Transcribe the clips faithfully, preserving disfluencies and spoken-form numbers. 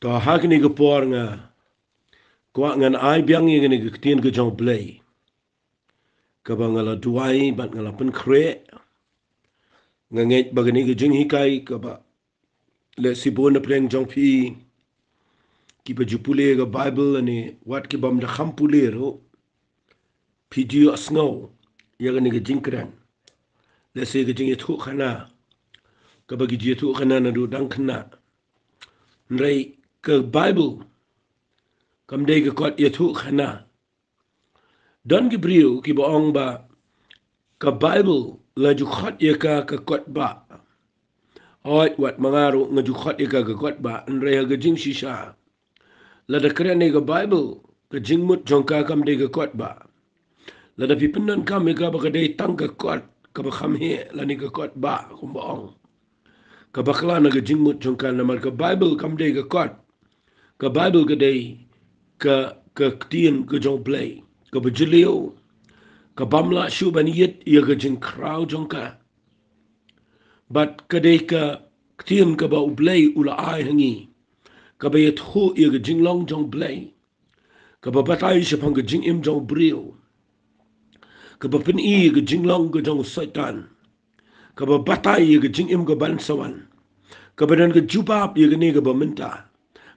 To ha kane ka por nga kwah ngan ai biang ïa kane ka ktien ka jong U Blei kaba nga la duwai bad nga la pynkhreh. Nga ngeit ba kane ka jinghikai kaba lehse bun na pdeng jong phi kiba ju pule ka Bible ne wat kibym da kham pule ruh, phi ju ïohsngew ïa kane ka jingkren. Lehse ka jingïathuhkhana kaba ki ju ïathuhkhana naduh dang khynnah. Hynrei ka Bible kam dei ka kot ïathuhkhana. Don ki briew kiba ong ba ka Bible la ju khot ïa ka ka kot bah. Hooid, wat ma nga ruh nga ju khot ïa ka ka kot bah, hynrei ha ka jingshisha lada kren ïa ka Bible, ka jingmut jong ka kam dei ka kot bah. Lada phi pyndonkam ïa ka ba ka dei tang ka kot kaba kham heh lane ka kot bah kumba ong, ka bakla na ka jingmut jong ka, namar ka Bible kam dei ka kot. Ka Bible ka dei ka, ka ktien ka jong U Blei kaba jylliew, kabym lah shuh ban ïit ïa ka jingkhraw jong ka. Bad ka dei ka ktien kaba U Blei u la ai ha ngi, kaba ïathuh ïa ka jinglong jong U Blei, kaba batai shaphang ka jingim jong u briew, kaba pyni ïa ka jinglong ka jong u Soitan, kaba batai ïa ka jingim ka ban sa wan, kaba don ka jubab ïa kane kaba mynta.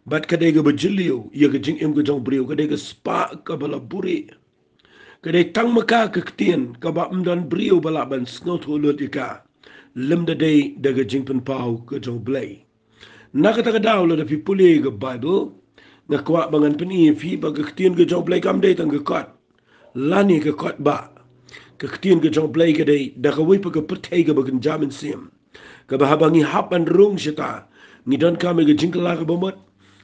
Bad ka dei kaba jylliew ïa ka jingim ka jong u briew, ka dei ka spah kaba la buhrieh. Ka dei tang ma ka ka ktien kaba ym don briew ba lah ban sngewthuh lut ïa ka lymda dei da ka jingpynpaw ka jong U Blei. Na kata ka daw, lada phi pule ka Bible, nga kwah ba ngan pyni ïa phi ba ka ktien ka jong U Blei kam dei tang ka kot lane ka kot bah. Ka ktien ka jong U Blei ka dei da kawei pat ka pyrthei kaba kynja mynsiem, kaba haba ngi hap ban rung shata, ngi donkam ïa ka jingkylla kaba mut.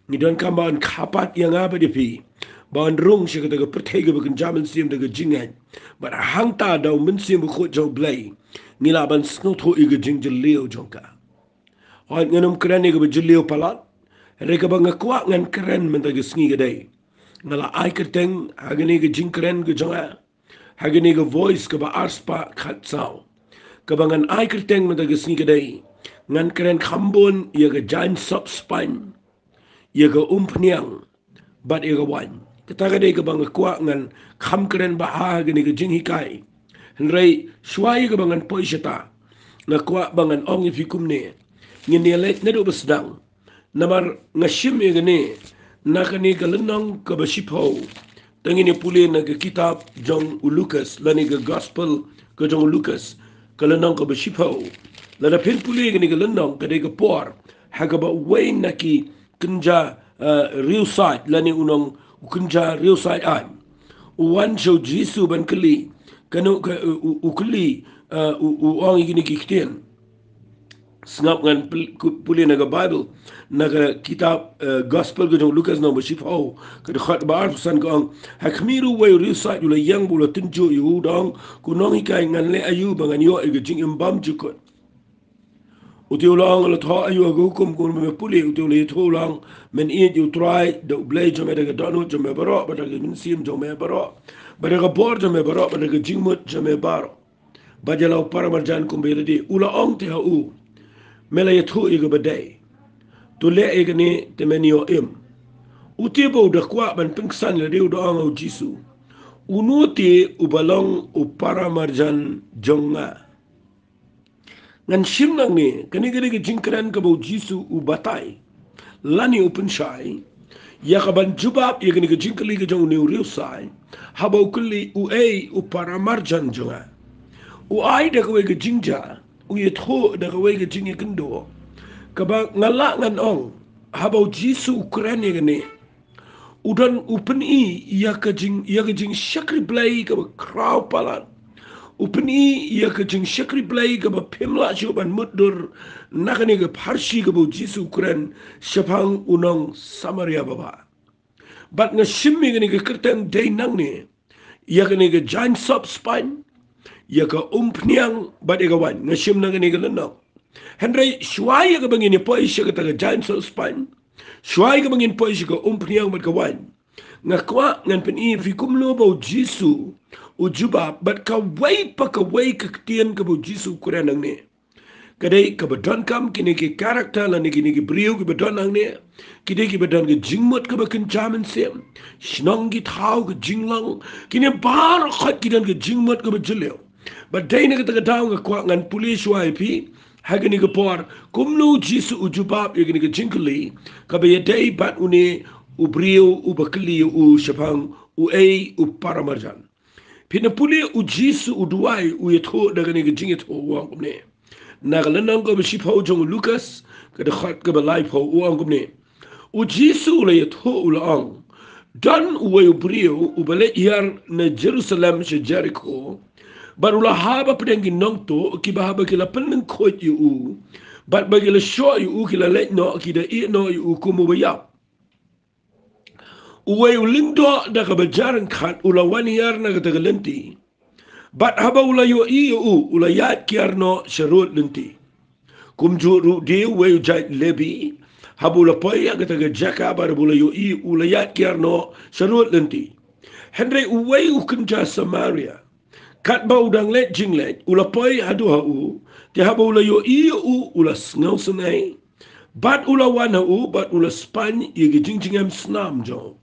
Ngi donkam ban kyrpad ïa nga bad ïa phi ban rung sha kata ka pyrthei kaba kynja mynsiem da ka jingngeit. Bad hangta da U Mynsiem Bakhuid jong U Blei ngi lah ban sngewthuh ïa ka jingjylliew jong ka. Hooid, ngan ym kren ïa kaba jylliew palat. Hynrei kaba nga kwah ngan kren mynta ka sngi ka dei, nga la ai kyrteng ha kane ka jingkren ka jong nga, ha kane ka Voice kaba arspah khatsaw, kaba ngan ai kyrteng mynta ka sngi ka dei, ngan kren kham bun ïa ka jaiñ sop spaiñ, ïa ka umphniang bad ïa ka waiñ. Kata ka dei kaba nga kwah ngan kham kren bha ha kane ka jinghikai. Hynrei shuwa ïa kaba ngan poi shata, nga kwah ba ngan ong ïa phi kumne, ngin ïa leit naduh ba sdang. Namar nga shim ïa kane na kane ka lynnong kaba shiphew. Te ngin ïa pule na ka kitab jong u Lukas lane ka Gospel ka jong u Lukas, ka lynnong kaba shiphew. Lada phin pule ïa kane ka lynnong, ka dei ka por ha kaba uwei na ki kynja, eh, riewsaid lane u nong u kynja riewsaid aiñ u wan sha u Jisu ban kylli. Kano ka, u, u, u kylli, eh, u, u ong ïa kine ki ktien. Sngap, ngan pl-, ku-, pule na ka Bible, na ka kitab, eh, Gospel ka jong u Lukas nong ba shiphew, ka dkhot ba arphew san, ka ong: Ha khmih ruh uwei u riewsaid u la ïeng bad u la tynjuh ïa u, da ong: Ko Nonghikai, ngan leh aïu ba ngan ïoh ïa ka jingim bymjukut? U te u la ong: La thoh aïu ha ka hukum? Kumba me pule, u te u la ïathuh, u la ong: Men ïeit ïa U Trai da U Blei jong me da ka dohnud jong me baroh, bad da ka mynsiem jong me baroh, bad da ka bor jong me baroh, bad da ka jingmut jong me baroh, bad ïa la u paramarjan kumba ïa lade. U la ong te ha u: Me la ïathuh ïa kaba dei. To leh ïa kane te men ïoh im. U te ba u da kwah ban pynksan ïa lade, u da ong ha u Jisu: Uno te uba long u paramarjan jong nga? Ngan shim nangne, kane ka dei ka jingkren kaba u Jisu u batai lane u pynshai ïa ka ban jubab ïa kane ka jingkylli ka jong une u riewsaid, haba u kylli: Uei u paramarjan jong nga? U ai da kawei ka jingjia, u ïathuh da kawei ka jingïakynduh, kaba nga lah ngan ong, haba u Jisu u kren ïa kane, u don, u pyni ïa ka jing, ïa ka jingshakri Blei kaba khraw palat. U pyni ïa ka jingshakri Blei kaba phim lah shuh ban mutdur na kane ka pharshi kaba u Jisu u kren shaphang u nong Samaria babah. Bad nga shim ïa kane ka kyrteng dei nangne, ïa kane ka jaiñ sop spaiñ, ïa ka umphniang bad ïa ka waiñ. Nga shim na kane ka lynnong. Hynrei shuwa ïa kaba ngin ïa poi sha kata ka jaiñ sop spaiñ, shuwa ïa kaba ngin poi sha ka umphniang bad ka waiñ, nga kwah ngan pyni ïa phi kumno ba u Jisu u jubab, bad kawei pa kawei ka ktien kaba u Jisu u kren nangne, Ka dei kaba donkam kine ki character lane kine ki briew kiba don hangne. Ki dei kiba don ka jingmut kaba kynja mynsiem. Shnong ki thaw ka jinglong. Kine baroh ki don ka jingmut kaba jylliew. Bad dei na kata ka daw nga kwah ngan pule shuwa ïa phi ha kane ka por, kumno u Jisu u jubab ïa kane ka jingkylli kaba ïadei bad une u briew uba kylli ïa u shaphang uei u paramarjan. Phin pule u Jisu u duwai, u ïathuh da kane ka jingïathuh, u ong kumne. Na ka lynnong kaba shiphew jong u Lukas, ka dkhot kaba laiphew, u ong kumne. U Jisu u la ïathuh u la ong, don uwei u briew uba leit hiar na Jerusalem sha Jerikho, bad u la hap hapdeng ki nongtuh kiba haba ki la pynlyngkhuit ïa u bad ba ki la shoh ïa u, ki la leit noh, ki da ïeh noh ïa u kum uba ïap. Uwei u lyngdoh da kaba jar ryngkat u la wan hiar na kata ka lynti. Bad haba u la ïohi ïa u, u la ïaid kiar noh sharud lynti. Kumjuh ruh de uwei u jait Lebi, haba u la poi ha kata ka jaka bad haba u la ïohi, u la ïaid kiar noh sharud lynti. Hynrei uwei u kynja Samaria, katba u dang leit jingleit, u la poi haduh ha u, te haba u la ïohi ïa u, u la sngewsynei. Bad u la wan ha u, bad u la spaiñ ïa ki jingjngem snam jong u.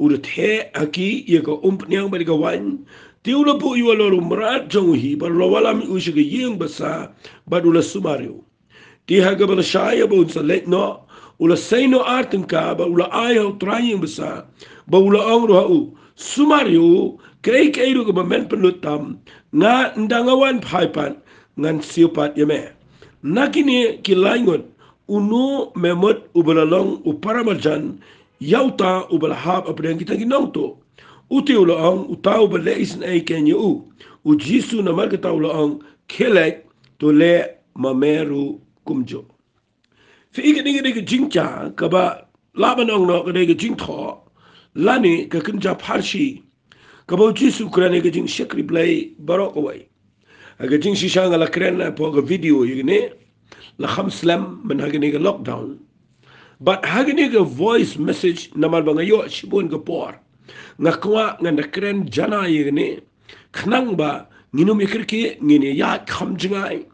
U da theh ha ki ïa ka umpniang bad ïa ka waiñ. Te u la buh ïa u halor u mrad jong u hi, bad u la wallam ïa u sha ka ïing basa, bad u la sumar ïa u. Te ha kaba lashai haba un sa leit noh, u la sei noh ar tyngka, bad u la ai ha u trai ïing basa, bad u la ong ruh ha u, sumar ïa u, kaei kaei ruh kaba men pynlut tam, nga ynda nga wan phai pat, ngan siew pat ïa me. Na kine ki lai ngut, uno me mut uba la long u paramarjan ïa uta uba la hap hapdeng kita ki nongtuh? Uta u la ong, uta uba leh isynei keiñ ïa u. U Jisu namar kata u la ong, khie leit, to leh ma me ruh kumjuh. Phi i, kane ka dei ka jingjia kaba lah ban ong noh ka dei ka jingthoh lane ka kynja pharshi kaba u Jisu u kren ïa ka jingshakri Blei baroh kawei. Ha ka jingshisha nga la kren hapoh ka video ïa kane, la kham slem mynha kane ka lockdown. Bad ha kane ka voice message, namar ba nga ïoh shibun ka por, nga kwah ngan da kren jana ïa kane, khnang ba ngin ym ïakyrkieh, ngin ïaid kham jngai.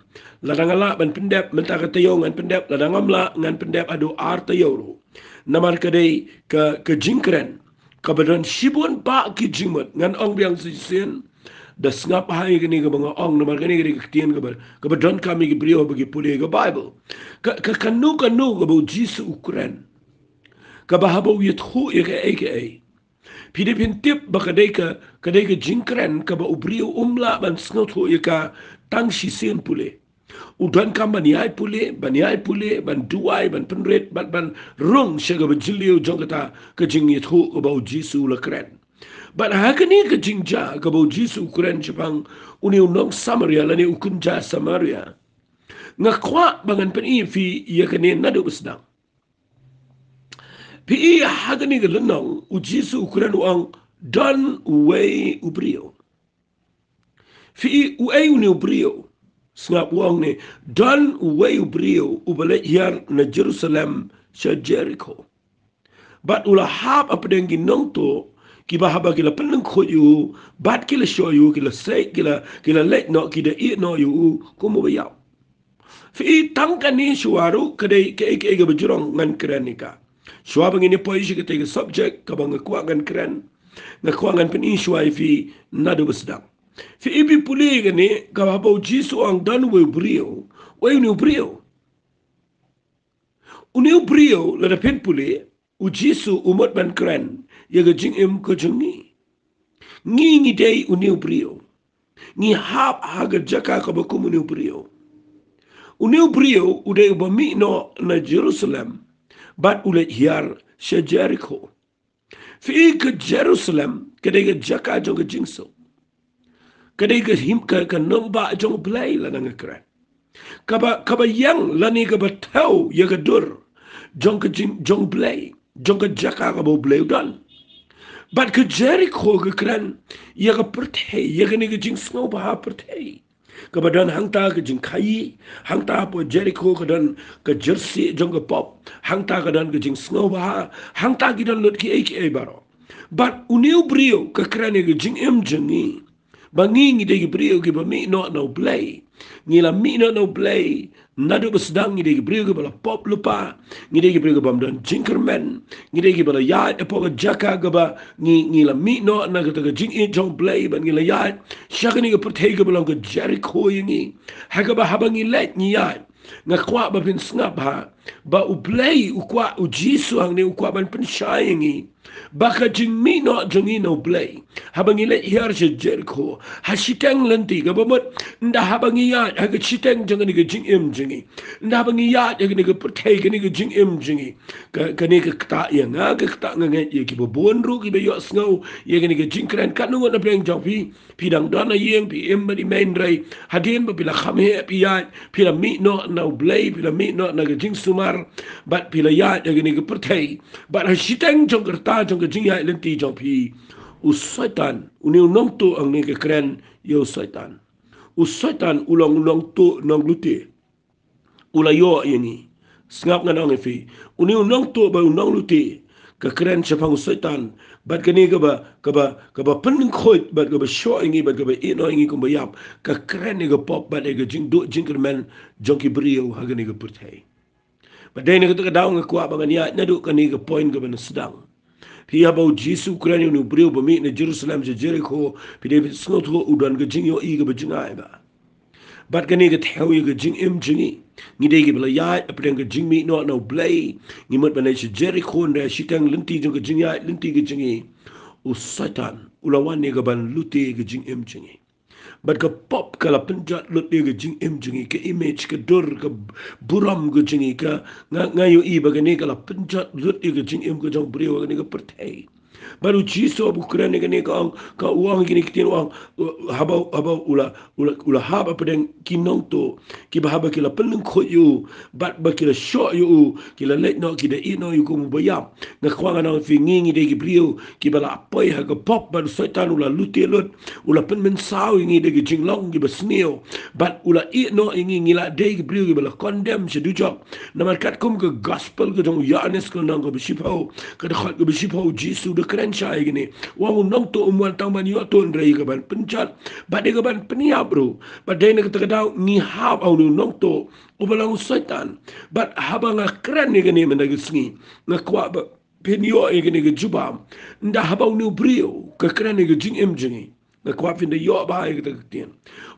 Lada nga lah ban pyndep mynta ka taïew ngan pyndep, lada ngam lah ngan pyndep haduh ar taïew ruh. Namar ka dei ka, ka jingkren kaba don shibun bah ki jingmut, ngan ong biang shisien. Da sngap ha ïa kane kaba nga ong, namar kane ka dei ka ktien kaba, kaba donkam ïa ki briew ba ki pule ka Baibl. Ka, ka, kano kano kaba u Jisu u kren, kaba haba u ïathuh ïa kaei kaei, phi dei phin tip ba ka dei ka, ka dei ka jingkren kaba u briew um lah ban sngewthuh ïa ka tang shisien pule. U donkam ban ïai pule, ban ïai pule, ban duwai, ban pynrit, ban, ban rung sha kaba jylliew jong kata ka jingïathuh kaba u Jisu u la kren. Bad ha kane ka jingjia kaba u Jisu u kren shaphang une u nong Samaria lane u kynja Samaria, nga kwah ba ngan pyni ïa phi ïa kane naduh ba sdang. Phi i, ha kane ka lynnong u Jisu u kren, u ong, don uwei u briew. Phi i, uei une u briew? Sngap, u ong ne, don uwei u briew uba leit hiar na Jerusalem sha Jerikho. Bad u la hap hapdeng ki nongtuh kiba haba ki la pynlyngkhuit ïa u, bad ki la shoh ïa u, ki la sei, ki la, ki la leit noh, ki da ïeh noh ïa u kum uba ïap. Phi i, tang kane shuwa ruh ka dei kaei kaei kaba jrong ngan kren ïa ka. Shuwa ba ngin ïa poi sha katei ka subject kaba nga kwah ngan kren, nga kwah ngan pyni shuwa ïa phi naduh ba sdang. Phi i, phi pule ïa kane, kaba haba u Jisu u ong don uwei u briew, uei une u briew? Une u briew, lada phin pule, u Jisu u mut ban kren ïa ka jingim ka jong ngi. Ngi ngi dei une u briew. Ngi hap ha ka jaka kaba kum une u briew. Une u briew u dei uba mih noh na Jerusalem bad u leit hiar sha Jerikho. Phi i, ka Jerusalem ka dei ka jaka jong ka jingsuk. Ka dei ka him, ka, ka nongbah jong U Blei, lada nga kren. Kaba, kaba ïeng lane kaba thew ïa ka dur jong ka jing, jong U Blei, jong ka jaka kaba U Blei u don. Bad ka Jerikho ka kren ïa ka pyrthei, ïa kane ka jingsngewbha pyrthei. Kaba don hangta ka jingkhaïi, hangta hapoh Jerikho ka don ka jyrsieh jong ka pop, hangta ka don ka jingsngewbha, hangta ki don lut kiei kiei baroh. Bad une u briew ka kren ïa ka jingim jong ngi. Ba ngi ngi dei ki briew kiba mih noh na U Blei. Ngi la mih noh na U Blei Naduh ba sdang ngi dei ki briew kiba la pop lypa, ngi dei ki briew kiba ym don jingkyrmen, ngi dei kiba la ïaid hapoh ka jaka kaba ngi, ngi la mih noh na kata ka jingïeit jong U Blei, bad ngi la ïaid sha kane ka pyrthei kaba long ka Jerikho ïa ngi. Ha kaba haba ngi leit ngi ïaid, nga kwah ba phin sngap ha, ba U Blei u kwah, U Jisu hangne u kwah ban pynshai ïa ngi ba ka jingmih noh jong ngi na U Blei, haba ngi leit hiar sha Jerikho, ha shiteng lynti, kaba mut ynda haba ngi ïaid ha ka shiteng jong kane ka jingim jong ngi, ynda haba ngi ïaid ha kane ka pyrthei, kane ka jingim jong ngi, ka, kane ka ktah ïa nga, ka ktah nga ngeit ïa kiba bun ruh kiba ïohsngew ïa kane ka jingkren, katno ngut na pdeng jong phi, phi dang don ha ïing, phi im bad i mei, hynrei hadien ba phi la kham heh, phi ïaid, phi la mih noh na U Blei, phi la mih noh na ka jingsumar, bad phi la ïaid ha kane ka pyrthei, bad ha shiteng jong ka rta jong ka jingïaid lynti jong phi, u Soitan, une u nongtuh hangne ka kren ïa u Soitan. U Soitan u long u nongtuh nonglute. U la ïoh ïa ngi. Sngap, ngan ong ïa phi, une u nongtuh bad u nonglute, ka kren shaphang u Soitan, bad kane kaba, kaba, kaba pynlyngkhuit bad kaba shoh ïa ngi bad kaba ïehnoh ïa ngi kum ba ïap, ka kren ïa ka pop bad ïa ka jingduh jingkyrmen jong ki briew ha kane ka pyrthei. Bad dei na kata ka daw nga kwah ba ngan ïaid naduh kane ka point kaba na sdang. Phi, haba U Jisu u kren ïa une u briew ba mih na Jerusalem sha Jerikho, phi dei phi sngewthuh u don ka jingïohi kaba jngai bha. Bad kane ka thew ïa ka jingim jong ngi. Ngi dei kiba la ïaid hapdeng ka jingmih noh na U Blei. Ngi mut ban leit sha Jerikho, hynrei ha shiteng lynti jong ka jingïaid lynti ka jong ngi, u Soitan u la wan ïa kaban lute ka jingim jong ngi. Bad ka pop ka la pynjot lut ïa ka jingim jong ngi, ka image, ka dur, ka burom ka jong ngi, ka, nga, nga ïohi ba kane ka la pynjot lut ïa ka jingim ka jong briew ha kane ka pyrthei. Bad U Jisu haba u kren ïa kane ka ong, ka u ong ïa kine ki ktien, u ong, uh, haba, haba u la, u la, u la hap hapdeng ki nongtuh, kiba haba ki la pynlyngkhuit ïa u, bad ba ki la shoh ïa u, ki la leit noh, ki da ïehnoh ïa u kum uba ïap. Nga kwah ngan ong ïa phi, ngi, ngi dei ki briew kiba la poi ha ka pop bad u Soitan u la lute lut, u la pynmynsaw ïa ngi da ki jinglong kiba sniew, bad u la ïehnoh ïa ngi, ngi la dei ki briew kiba la condemn sha dujok. Namar katkum ka gospel ka jong u Ïoannis ka lynnong kaba shiphew, ka dkhot kaba shiphew, U Jisu u da kren shai ïa kine. U ong u nongtuh um wan tang ban ïoh tuh, hynrei ïa kaban pynjot bad ïa kaban pynïap ruh. Bad dei na kata ka daw ngi hap ha une u nongtuh uba long u Soitan. Bad haba nga kren ïa kane mynta ka sngi, nga kwah ba phin ïoh ïa kane ka jubab. Ynda haba une u briew ka kren ïa ka jingim jong ngi, nga kwah phin da ïoh bha ïa kata ka ktien.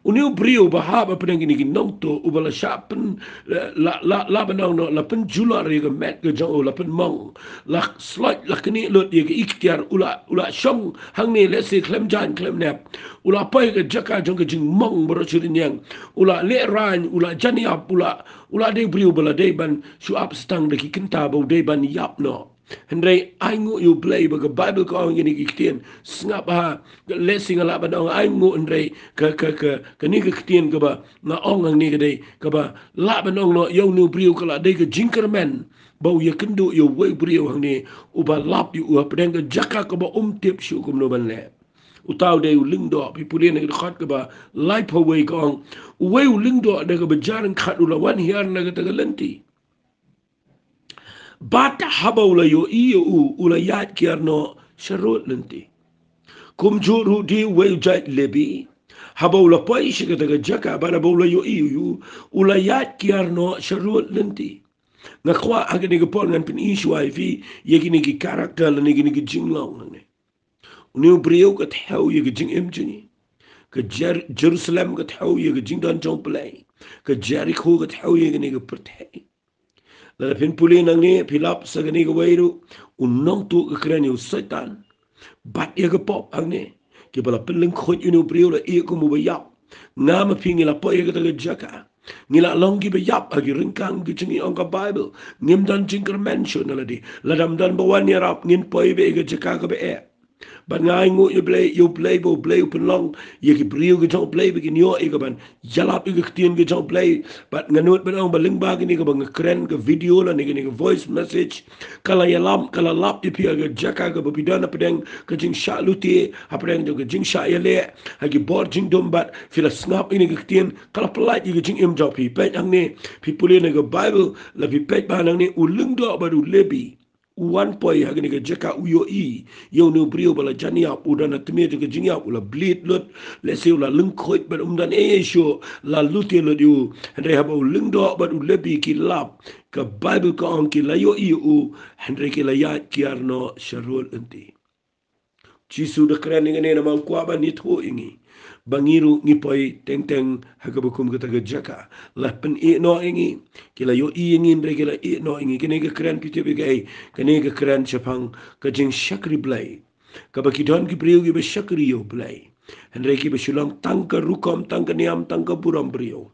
Une u briew ba hap hapdeng kine ki nongtuh, uba la shah pyn, la, la, la, la ban ong noh, la pynjulor ïa ka met ka jong u, la pynmong, la sloit, la knieh lut ïa ka iktiar, u la, u la shong hangne lehse khlem jaiñ khlem nep. U la poi ha ka jaka jong ka jingmong baroh shi rynïeng. U la lehraiñ, u la jan ïap, u la, u la dei u briew ba la dei ban shu ap stang da ki kynta ba u dei ban ïap noh. Hynrei ainguh ïa U Blei ba ka Baibl ka ong ïa kine ki ktien. Sngap ha, lehse nga lah ban ong ainguh, hynrei ka, ka, ka, kane ka ktien kaba nga ong hangne ka dei kaba lah ban ong noh ïa une u briew, ka la dei ka jingkyrmen ba u ïakynduh ïa uwei u briew hangne uba lap ïa u hapdeng ka jaka kaba um tip shuh kumno ban leh. Uta u dei u lyngdoh. Phi pule na ka dkhot kaba laiphew wei, ka ong, uwei u lyngdoh da kaba jar ryngkat u la wan hiar na kata ka lynti. Bad haba u la ïohi ïa u, u la ïaid kiar noh sharud lynti. Kumjuh ruh de uwei u jait Lebi, haba u la poi sha kata ka jaka, bad haba u la ïohi ïa u, u la ïaid kiar noh sharud lynti. Nga kwah ha kane ka por ngan pyni shuwa ïa phi ïa kine ki character lane kine ki jinglong hangne. Une u briew ka thew ïa ka jingim jong ngi. Ka Jer-, Jerusalem ka thew ïa ka jingdon jong U Blei. Ka Jerikho ka thew ïa kane ka pyrthei. Lada phin pule nangne, phi lap sa kane kawei ruh, u nongtuh ka kren ïa u Soitan bad ïa ka pop hangne. Kiba la pynlyngkhuit ïa une u briew, la ïeh kum uba ïap. Nga ma phi ngi la poi ha kata ka jaka. Ngi la long kiba ïap ha ki ryngkang ki jong ngi, ong ka Baibl. Ngim don jingkyrmen shuh na lade. Lada ym don ba wan ïarap, ngin poi beit ha ka jaka kaba eh. Bad nga ainguh ïa U Blei, ïa U Blei ba U Blei u pynlong ïa ki briew ki jong U Blei ba kin ïoh ïa kaban ïalap ïa ka ktien ka jong U Blei. Bad nga nud ban ong ba lyngba kane kaba nga kren, ka video lane kane ka voice message, ka la ïalap, ka la lap ïa phi ha ka jaka kaba phi don hapdeng ka jingshah lute, hapdeng jong ka jingshah ïaleh ha ki bor jingdum, bad phi la sngap ïa kane ka ktien, ka la pyllait ïa ka jingim jong phi. Peit hangne, phi pule na ka Baibl, la phi peit ba hangne u lyngdoh bad u Lebi, u wan poi ha kane ka jaka, u ïohi ïa une u briew ba la jan ïap, u don ha tmier jong ka jingïap, u la bleed lut, lehse u la lyngkhuid bad um don ei ei shuh, la lute lut ïa u. Hynrei haba u lyngdoh bad u Lebi ki lap, ka Baibl ka ong ki la ïohi ïa u, hynrei ki la ïaid kiar noh sha rud lynti. Jisu u da kren ïa kane namar u kwah ban ïathuh ïa ngi ba ngi ruh ngi poi teng teng ha kaba kum kata ka jaka. La pynïeh noh ïa ngi, ki la ïohi ïa ngi hynrei ki la ïeh noh ïa ngi. Kane ka kren phi tip ïa kaei? Kane ka kren shaphang ka jingshakri Blei, kaba ki don ki briew kiba shakri ïa u Blei, hynrei kiba shu long tang ka rukom, tang ka niam, tang ka burom briew.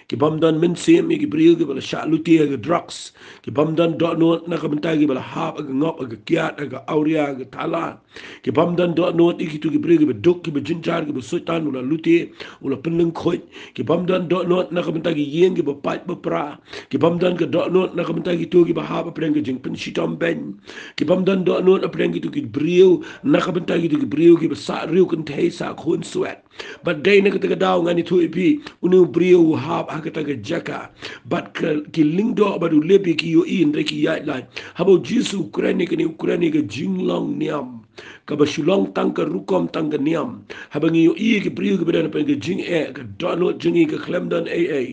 Ki bym don mynsiem ïa ki briew kiba la shah lute ha ka drugs. Ki bym don dohnud na ka bynta kiba la hap ha ka ngop, ha ka kiad, ha ka awria, ha ka thala. Ki bym don dohnud ïa kito ki briew kiba duk, kiba jynjar, kiba Soitan u la lute, u la pynlyngkhuid. Ki bym don dohnud na ka bynta ki ïing kiba pait ba pra. Ki bym don ka dohnud na ka bynta kito kiba hap hapdeng ka jingpynshitom beiñ. Ki bym don dohnud hapdeng kito ki briew, na ka bynta kito ki briew kiba sah riewkynthei, sah khun swet. Bad dei na kata ka daw ngan ïathuh ïa phi, une u briew u hap ha kata ka jaka. Bad ka, ki lyngdoh bad u Lebi ki ïohi hynrei ki ïaid lait. Haba u Jisu u kren ïa kane, u kren ïa ka jinglong niam, kaba shu long tang ka rukom, tang ka niam. Haba ngi ïohi ïa ki briew kiba don hapdeng ka jingeh, ka dohnud jong ngi ka khlem don ei ei.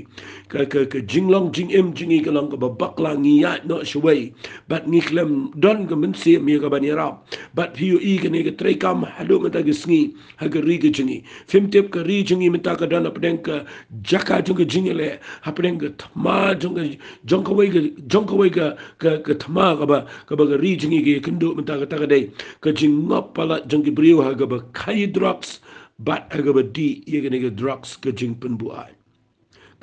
Ka, ka, ka jinglong jingim jong ngi ka long kaba bakla, ngi ïaid noh shawei. Bad ngi khlem don ka mynsiem ïa ka ban ïarap. Bad phi ïohi kane ka treikam haduh mynta ka sngi ha ka ri ka jong ngi. Phim tip ka ri jong ngi mynta ka don hapdeng ka jaka jong ka jingïaleh, hapdeng ka thma jong ka, jong kawei ka, jong kawei ka, ka, ka thma kaba, kaba ka ri jong ngi ka ïakynduh mynta kata ka dei ka jingngop palat jong ki briew ha kaba khaïi drugs, bad ha kaba dih ïa kane ka drugs ka jingpynbuaid.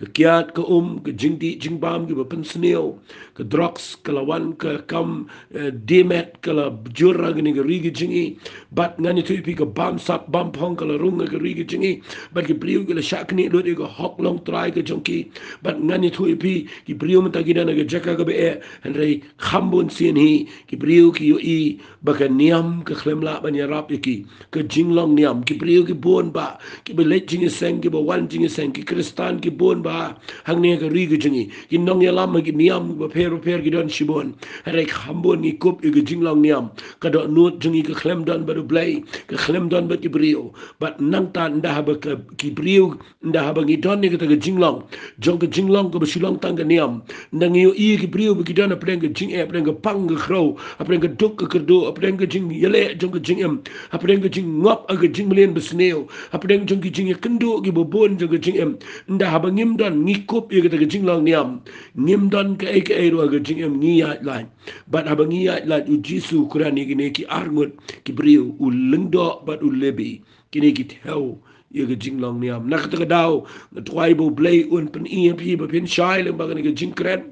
Ka kiad ka um, ka jingdih jingbam kiba pynsniew, ka drugs ka la wan ka kam, eh, die met ka la jur ha kane ka ri ka jong ngi. Bad ngan ïathuh ïa phi ka bamsap bamphong ka la rung ha ka ri ka jong ngi. Bad ki briew ki la shah knieh lut ïa ka hok longtrai ka jong ki. Bad ngan ïathuh ïa phi ki briew mynta ki don ha ka jaka kaba eh, hynrei kham bun sien hi ki briew ki ïohi ba ka niam ka khlem lah ban ïarap ïa ki. Ka jinglong niam, ki briew ki bun bha, kiba leit jingïaseng, kiba wan jingïaseng, ki Khristan ki bun bha hangne ha ka ri ka jong ngi. Ki nongïalam ha ki niam bapher bapher ki don shibun. Hynrei kham bun ngi kup ïa ka jinglong niam. Ka dohnud jong ngi ka khlem don bad U Blei, ka khlem don bad ki briew. Bad nangta ynda haba ka, ki briew, ynda haba ngi don ïa kata ka jinglong, jong ka jinglong kaba shu long tang ka niam. Ynda ngi ïohi ïa ki briew ba ki don hapdeng ka jingeh, hapdeng ka pang ka khrew, hapdeng ka duk ka kyrduh, hapdeng ka jingïaleh jong ka jingim, hapdeng ka jingngop ha ka jingmlien basniew, hapdeng jong ki jingïakynduh kiba bun jong ka jingim. Ynda haba ngim don, ngi kup ïa kata ka jinglong niam, ngim don kaei kaei ruh ha ka jingim, ngi ïaid lait. Bad haba ngi ïaid lait, U Jisu u kren ïa kine ki arngut ki briew, u Lyngdoh bad u Lebi. Kine ki thew ïa ka jinglong niam. Na kata ka daw nga duwai ba U Blei un pyni ïa phi ba phin shai lyngba kane ka jingkren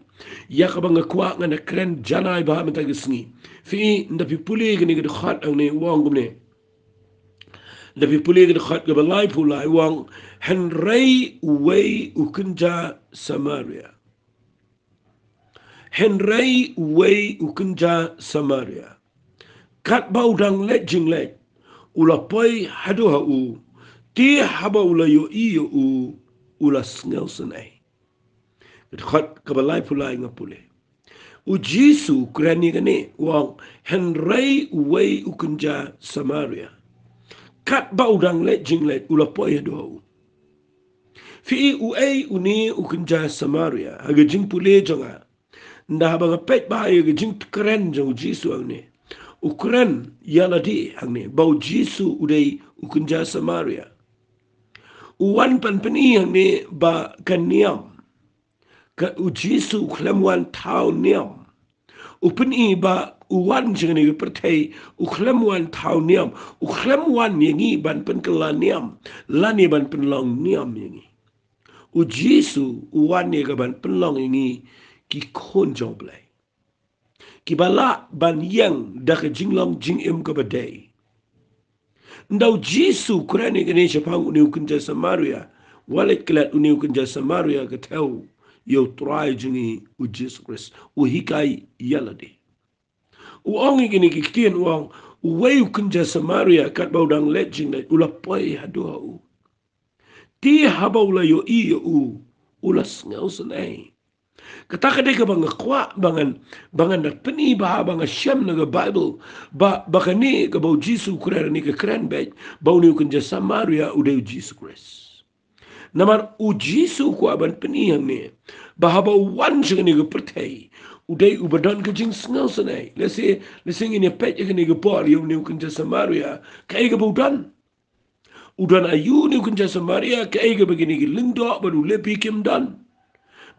ïa kaba nga kwah ngan kren janai bha mynta ka sngi. Phi, ynda phi pule kane ka dkhot hangne, u ong kumne. Ynda phi pule ka dkhot kaba laiphew lai, u ong, hynrei uwei u kynja Samaria. Hynrei uwei u kynja Samaria, katba u dang leit jingleit, u la poi haduh ha u. Te haba u la ïohi ïa u, u la sngewsynei. Ka dkhot kaba laiphew lai nga pule. U Jisu u kren ïa kane, u ong, hynrei uwei u kynja Samaria, katba u dang leit jingleit, u la poi haduh ha u. Phi, uei une u kynja Samaria? Ha ka jingpule jong nga, ynda haba nga peit bha ïa ka jingkren jong U Jisu hangne, u kren ïa lade hangne ba U Jisu u dei u kynja Samaria. U wan ban pyni hangne ba ka niam, ka, U Jisu u khlem wan thaw niam. U pyni ba u wan sha kane ka pyrthei, u khlem wan thaw niam, u khlem wan ïa ngi ban pynkylla niam, lane ban pynlong niam ïa ngi. U Jisu u wan ïa ka ban pynlong ïa ngi ki khun jong U Blei, kiba lah ban ïeng da ka jinglong jingim kaba dei. Ynda U Jisu u kren ïa kane shaphang une u kynja Samaria, wat leit klet, une u kynja Samaria ka thew ïa U Trai jong ngi U Jisu Khrist, u hikai ïa lade. U ong ïa kine ki ktien, u ong, uwei u kynja Samaria, katba u dang leit jingleit, u la poi haduh ha u. Te haba u la ïohi ïa u, u la sngewsynei. Kata ka dei kaba nga kwah ba ngan, ba ngan da pyni bha, ba nga shem na ka Baibl, ba, ba kane kaba u Jisu u kren, kane ka kren beit ba une u kynja Samaria u dei u Jisu Khrist. Namar u Jisu u kwah ban pyni hangne ba haba u wan sha kane ka pyrthei, u dei uba don ka jingsngewsynei. Lehse, lehse ngin ïa peit ïa kane ka por ïa une u kynja Samaria, kaei kaba u don. U don aïu une u kynja Samaria, kaei kaba kine ki lyngdoh bad u Lebi kim don.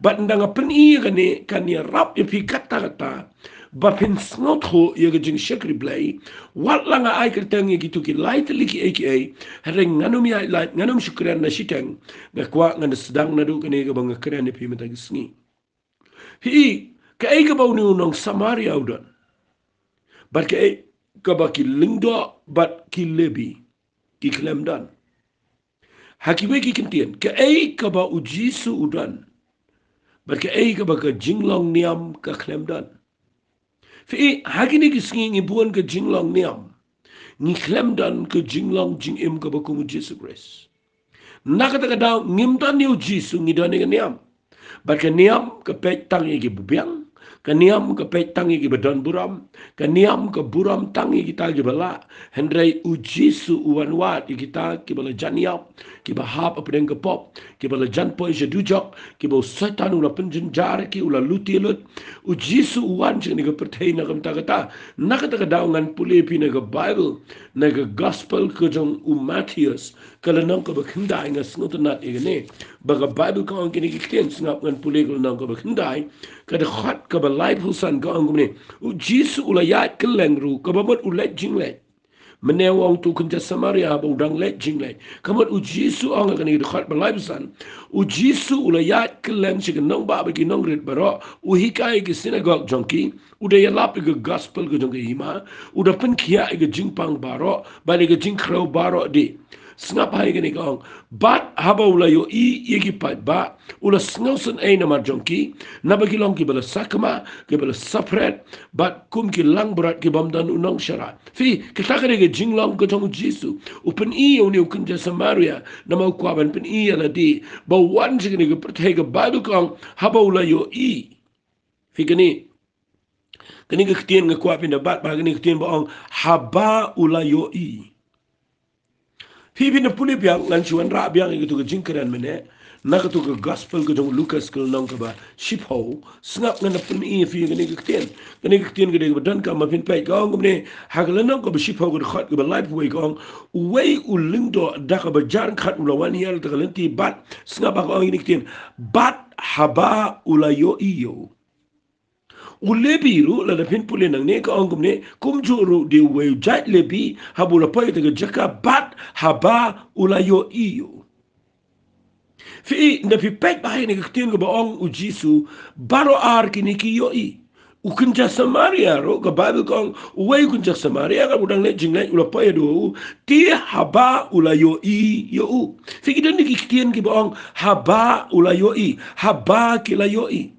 Bad ynda nga pyni ïa kane, kan ïarap ïa phi katta katta ba phin sngewthuh ïa ka jingshakri Blei. Wat la nga ai kyrteng ïa kito ki lai tylli kiei kiei, hynrei ngan ym ïaid lait, ngan ym shu kren na shiteng. Nga kwah ngan da sdang naduh kane kaba nga kren ïa phi mynta ka sngi. Phi i, kaei kaba une u nong Samaria u don, bad kaei kaba ki lyngdoh bad ki Lebi ki khlem don. Ha kiwei ki kyntien, kaei kaba u Jisu u don, bad kaei kaba ka jinglong niam ka khlem don. Phi i, ha kine ki sngi ngi bun ka jinglong niam, ngi khlem don ka jinglong jingim kaba kum u Jisu Khrist. Na kata ka daw ngim don ïa u Jisu, ngi don ïa ka niam. Bad ka niam ka peit tang ïa kiba biang, ka niam ka peit tang ïa kiba don burom, ka niam ka burom tang ïa kita kiba lah. Hynrei u Jisu u wan wad ïa kita kiba la jan ïap, kiba hap hapdeng ka pop, kiba la jan poi sha dujok, kiba u Soitan u la pynjynjar ïa ki, u la luti lut. U Jisu u wan sha kane ka pyrthei na ka bynta kata. Na kata ka daw ngan pule ïa phi na ka Baibl, na ka Gospel ka jong u Mathaios, ka lynnong kaba khyndai, nga sngewtynnat ïa kane. Ba ka Baibl ka ong kine ki ktien, sngap ngan pule ka lynnong kaba khyndai, ka dkhot kaba laiphew san, ka ong kumne: U Jisu u la ïaid kylleng ruh, kaba mut u leit jingleit. Mynne u ong to u kynja Samaria haba u dang leit jingleit. Ka mut u Jisu u ong ha kane ka dkhot ba laiphew san, u Jisu u la ïaid kylleng sha ki nongbah bad ki nongrit baroh, u hikai ha ki synagog jong ki, u da ïalap ïa ka Gospel ka jong ka hima, u da pynkhiah ïa ka jingpang baroh bad ïa ka jingkhrew baroh de. Sngap bha ïa kane, ka ong: Bad haba u la ïohi ïa ki paidbah, u la sngewsynei namar jong ki, naba ki long kiba la sakma, kiba la saphriang, bad kum ki langbrot ki bym don u nongshakri. Phi, kata ka dei ka jinglong ka jong u Jisu. U pyni ïa une u kynja Samaria namar u kwah ban pyni ïa lade ba u wan sha kane ka pyrthei. Ka Baibl ka ong haba u la ïohi. Phi, kane, kane ka ktien nga kwah phin da bat bha, kane ka ktien ba ong haba u la ïohi. Phi, phin da pule biang, ngan shu wanrah biang ïa kato ka jingkren mynne na kato ka Gospel ka jong u Lukas ka lynnong kaba shiphew. Sngap ngan da pyni ïa phi kane ka ktien. Kane ka ktien ka dei kaba donkam ba phin peit, ka ong kumne ha ka lynnong kaba shiphew ka dkhot kaba laiphew wei, ka ong: Uwei u lyngdoh da kaba jar ryngkat u la wan hiar ïa kata ka lynti bad, sngap bha, ka ong ïa kane ka ktien: Bad haba u la ïohi ïa u. U Lebi ruh, lada phin pule nangne, ka ong kumne: Kumjuh ruh de uwei u jait Lebi, haba u la poi ha kata ka jaka, bad haba u la ïohi ïa u. Phi, ynda phi peit bha ïa kane ka ktien kaba ong u Jisu, baroh ar kine ki ïohi. U kynja Samaria ruh, ka Baibl ka ong, uwei u kynja Samaria, haba u dang leit jingleit, u la poi haduh u, te haba u la ïohi ïa u. Phi, ki don kine ki ktien kiba ong haba u la ïohi, haba ki la ïohi.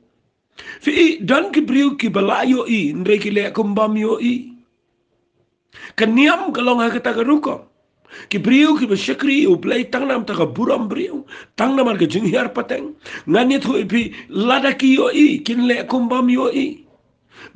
Phi, don ki briew kiba la ïohi hynrei ki leh kum bym ïohi. Ka niam ka long ha kata ka rukom. Ki briew kiba shakri ïa U Blei tang namar ka burom briew, tang namar ka jinghiar pateng, ngan ïathuh ïa phi, lada ki ïohi kin leh kum bym ïohi.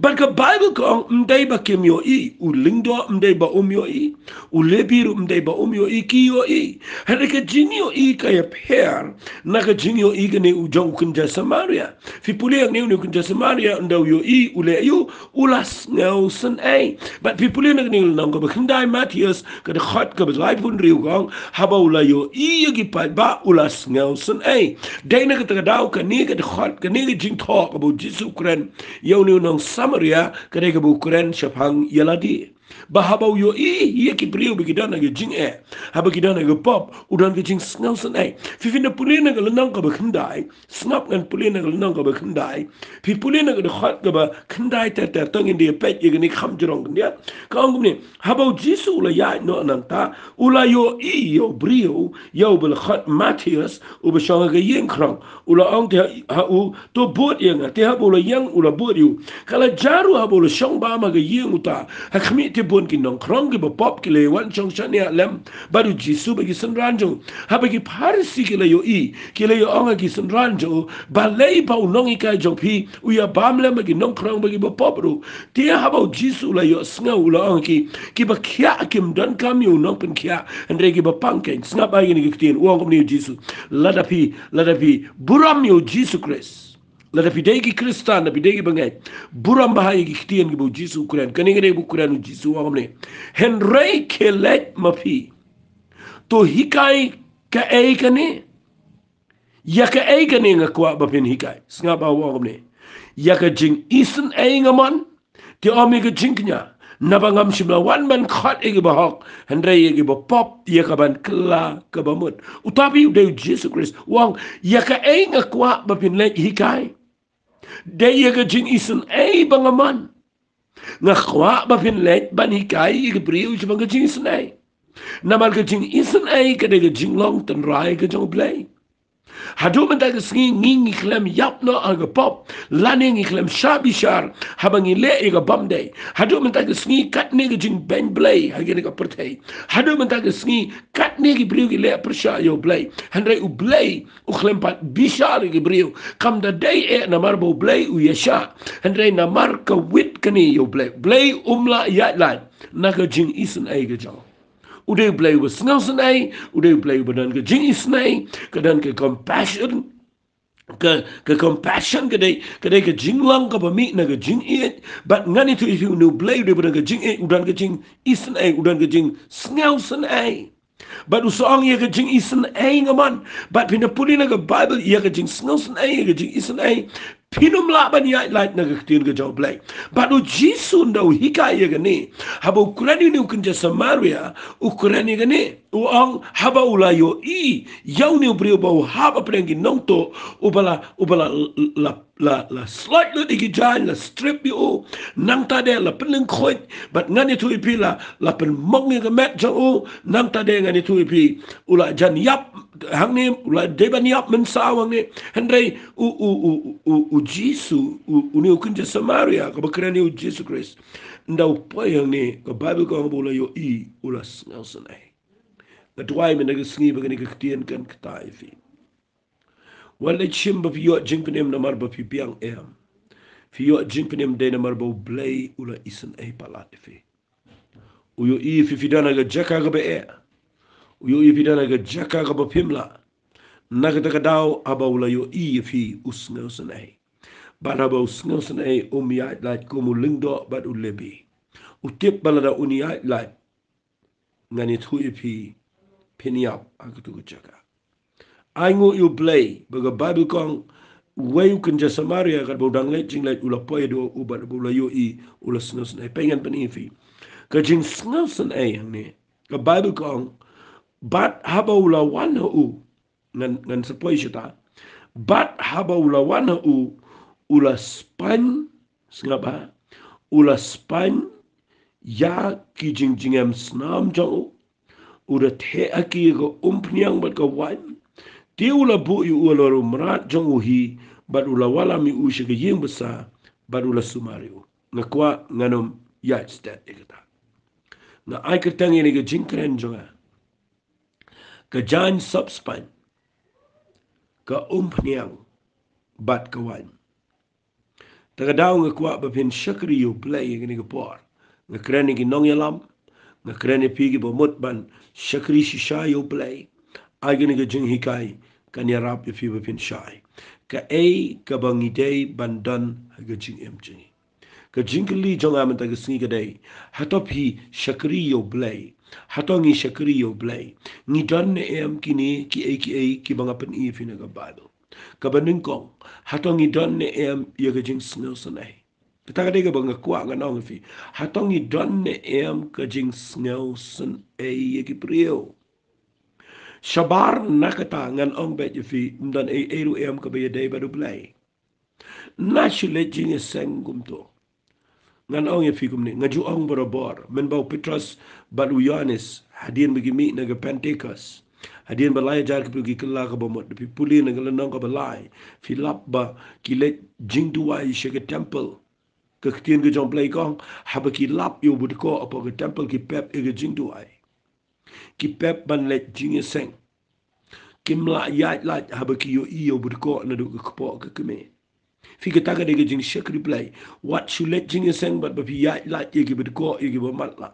Bad ka Baibl ka ong ym dei ba kim ïohi, u lyngdoh ym dei ba um ïohi, u Lebi ruh ym dei ba um ïohi, ki ïohi. Hynrei ka jingïohi ka ïapher na ka jingïohi kane u jong u kynja Samaria. Phi pule ïa kane, une u kynja Samaria, ynda u ïohi, u leh aïu? U la sngewsynei. Bad phi pule na kane ka lynnong kaba khyndai Mathaios, ka dkhot kaba laiphew hynriew, ka ong haba u la ïohi ïa ki paidbah u la sngewsynei. Dei na kata ka daw kane ka dkhot, kane ka jingthoh kaba u Jisu u kren ïa une u nong Samaria, ka dei kaba u kren shaphang ïa lade. Ba haba u ïohi ïa ki briew ba ki don ha ka jingeh, haba ki don ha ka pop, u don ka jingsngewsynei. Phi, phin da pule na ka lynnong kaba khyndai, sngap ngan pule na ka lynnong kaba khyndai. Phi pule na ka dkhot kaba khyndai ter ter, to ngin da peit ïa kane kham jrong khyndiat. Ka ong kumne: Haba u Jisu u la ïaid noh nangta, u la ïohi ïa u briew, ïa uba la khot Mathaios, uba shong ha ka ïing khrong. U la ong te ha u, to bud ïa nga. Te haba u la ïeng u la bud ïa u. Ka la jar ruh haba u la shong bam ha ka ïing uta, ha khmih Te bun ki nongkhrong kiba pop ki la wan shong shane ha lem bad u Jisu bad ki synran jong u. Haba ki Pharisi ki la ïohi, ki la ïa ong ha ki synran jong u, balei ba u nonghikai jong phi u ïa bam lem bad ki nongkhrong bad kiba pop ruh? Te haba u Jisu u la ïohsngew, u la ong ha ki, kiba khiah kim donkam ïa u nongpynkhiah, hynrei kiba pang keiñ. Sngap ïa kine ki ktien, u ong kumne u Jisu. Lada phi, lada phi burom ïa u Jisu Khrist, lada phi dei ki Khristan, lada phi dei ki bangeit, burom bha ïa ki ktien kiba u Jisu u kren. Kane ka dei ba u kren u Jisu, u ong kumne. Hynrei khie leit ma phi, to hikai kaei kane? Ïa kaei kane nga kwah ba phin hikai? Sngap ba u ong kumne. Ïa ka jingisynei nga mon, te ym ïa ka jingkñia, naba ngam shym la wan ban khot ïa kiba hok, hynrei ïa kiba pop, ïa ka ban kylla kaba mut. Uta phi u dei u Jisu Khrist, u ong, ïa kaei nga kwah ba phin leit hikai? Dei ïa ka jingisynei ba nga mon. Nga kwah ba phin leit ban hikai ïa ki briew shaphang ka jingisynei. Namar ka jingisynei ka dei ka jinglong tynrai ka jong u Blei. Haduh mynta ka sngi ngi, ngi khlem ïap noh ha ka pop, lane ngi khlem shah bishar haba ngi leh ïa ka bymdei. Haduh mynta ka sngi katne ka jingbeiñ Blei ha kane ka pyrthei. Haduh mynta ka sngi katne ki briew ki leh pyrshah ïa u Blei. Hynrei u Blei u khlem pat bishar ïa ki briew. Kam da dei eh namar ba u Blei u ïashah, hynrei namar ka wit kane ïa u Blei. Blei um lah ïaid lait na ka jingisynei ka jong u. U dei u Blei uba sngewsynei, u dei u Blei uba don ka jingisynei, ka don ka compassion, ka, ka compassion ka dei, ka dei ka jinglong kaba mih na ka jingïeit. Bad ngan ïathuh ïa phi, une u Blei u dei uba don ka jingïeit, u don ka jingisynei, u don ka jingsngewsynei. Bad u sa ong ïa ka jingisynei nga mon. Bad phin da pule na ka Baibl ïa ka jingsngewsynei, ïa ka jingisynei, phin ym lah ban ïaid lait na ka ktien ka jong u Blei. Bad u Jisu ynda u hikai ïa kane, haba u kren ïa une u kynja Samaria, u kren ïa kane. U ong haba u la ïohi ïa une u briew ba u hap hapdeng ki nongtuh, uba la, uba la, la, la, la sloit lut ïa ki jaiñ, la strip ïa u. Nangta de la pynlyngkhuit, bad ngan ïathuh ïa phi, la, la pynmong ïa ka met jong u. Nangta de ngan ïathuh ïa phi, u la jan ïap hangne, u la dei ban ïap mynsaw hangne. Hynrei u, u, u, u, u Jisu, u, une u kynja Samaria kaba kren ïa u Jisu Khrist, ynda u poi hangne, ka Baibl ka ong ba u la ïohi, u la sngewsynei. Nga duwai mynta ka sngi ba kane ka ktien kan ktah ïa phi. Wat leit shim ba phi ïoh jingpynim namar ba phi biang, em. Phi ïoh jingpynim dei namar ba u Blei u la isynei palat ïa phi. U ïohi ïa phi phi don ha ka jaka kaba eh. U ïohi ïa phi don ha ka jaka kaba phim lah. Na kata ka daw haba u la ïohi ïa phi u sngewsynei. Bad haba u sngewsynei um ïaid lait kum u lyngdoh bad u Lebi. U tip ba lada un ïaid lait, ngan ïathuh ïa phi, phin ïap ha katu ka jaka. Ainguh ïa u Blei ba ka Baibl ka ong, uwei u kynja Samaria katba u dang leit jingleit u la poi haduh u bad ba u la ïohi u la sngewsynei. Peit ngan pyni ïa phi ka jingsngewsynei hangne. Ka Baibl ka ong, bad haba u la wan ha u, ngan, ngan sa poi shata. Bad haba u la wan ha u, u la spaiñ, sngap bha, u la spaiñ ïa ki jingjngem snam jong u. U da theh ha ki ïa ka umphniang bad ka waiñ. Te u la buh ïa u halor u mrad jong u hi, bad u la wallam ïa u sha ka ïing basa, bad u la sumar ïa u. Nga kwah ngan ym ïaid stet ïa kata. Nga ai kyrteng ïa kane ka jingkren jong nga, ka jaiñ sop spaiñ, ka umphniang bad ka waiñ. Ta ka daw nga kwah ba phin shakri ïa u Blei ïa kane ka por. Nga kren ïa ki nongïalam, nga kren ïa phi kiba mut ban shakri shisha ïa u Blei. Ai kane ka jinghikai kan ïarap ïa phi ba phin shai kaei kaba ngi dei ban don ha ka jingim jong ngi. Ka jingkylli jong nga mynta ka sngi ka dei, hato phi shakri ïa u Blei? Hato ngi shakri ïa u Blei? Ngi don ne em kine kiei kiei kiba nga pyni ïa phi na ka Baibl? Kaba nyngkong, hato ngi don ne em ïa ka jingsngewsynei? Kata ka dei kaba nga kwah ngan ong ïa phi. Hato ngi don ne em ka jingsngewsynei ïa ki briew? Shabar na kata ngan ong beit ïa phi, ym don ei ei ruh em kaba ïadei bad u Blei. Na shu leit jingïaseng kumto. Ngan ong ïa phi kumne, nga ju ong barabor, mynba u Petros bad u Ïohannes, hadien ba ki mih na ka Pentekost, hadien ba lai hajar ki briew ki kylla kaba mut, da phi pule na ka lynnong kaba lai, phi lap ba ki leit jingduwai sha ka temple. Ka ktien ka jong U Blei ka ong, haba ki lap ïa u ba dkoh hapoh ka temple ki pep ïa ka jingduwai. Ki pep ban leit jingïaseng. Kim lah ïaid lait haba ki ïohi ïa u ba dkoh naduh ka kpoh ka kmie. Phi, kata ka dei ka jingshakri Blei. Wat shu leit jingïaseng bad ba phi ïaid lait ïa ki ba dkoh, ïa ki ba matlah.